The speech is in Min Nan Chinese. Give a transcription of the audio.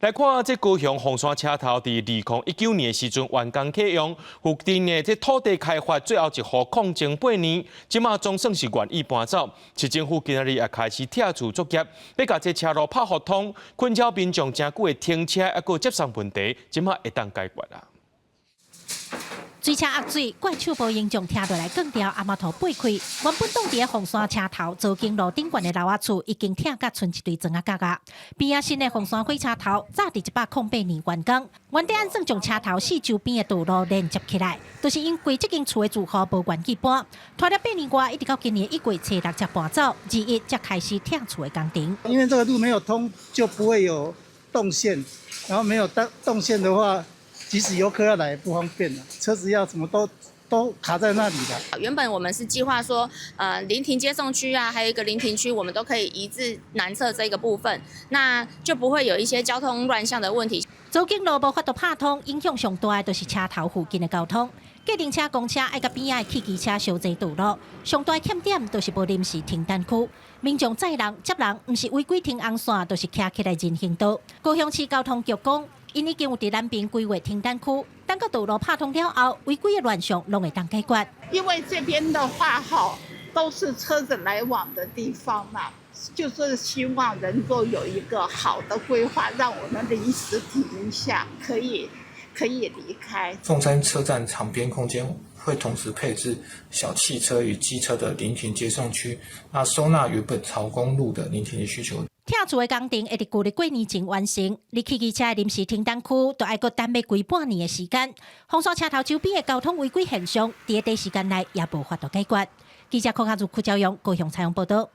來看這高雄鳳山車頭，佇2019年的時陣完工啟用，附近的這土地開發最後一戶抗爭八年，這馬總算是願意搬走。市政府今仔日也開始拆厝作業，欲共這車路拍互通，困擾民眾誠久的停車猶閣接送問題，這馬會當解決啦。水車壓水，怪手無形狀拆落來，捲掉阿媽頭背開。原本擋佇鳳山車頭左經路頂懸的樓仔厝，已經拆甲賰一堆磚仔角仔。邊仔新的鳳山火車頭，早佇108年完工。原底按算將車頭四周邊的道路連接起來，就是因為這間厝的住戶無願意搬，拖了八年外，一直到今年1月初6才搬走，21才開始拆厝的工程。因為這個路沒有通，就不會有動線，然後沒有動線的話，即使遊客要來也不方便了，車子要什麼都卡在那裡了。原本我們是計劃說，臨停接送區啊，還有一個臨停區，我們都可以移至南側這個部分，那就不會有一些交通亂象的問題。左經路無法度拍通，影響上大的就是車頭附近的交通。計程車、公車愛佮邊仔的汽機車相坐道路，上大欠點就是無臨時停等區。民眾載人接人，毋是違規停紅線，就是徛起來人行道。高雄市交通局講，𪜶已經有佇南邊規劃停等區，等到道路拍通了後，違規的亂象攏會當解決。因為這邊的話，哈，都是車子來往的地方嘛，就是希望能夠有一個好的規劃，讓我們臨時停一下，可以離開。鳳山車站場邊空間會同時配置小汽車與機車的臨停接送區，那收納原本朝公路的臨停的需求。拆厝的工程會佇舊曆過年前完成，而汽機車的臨時停等區，都愛閣等欲規半年的時間。鳳山車頭周邊的交通違規現象，佇短時間內也無法度解決。記者柯家如、柯朝陽高雄採訪報道。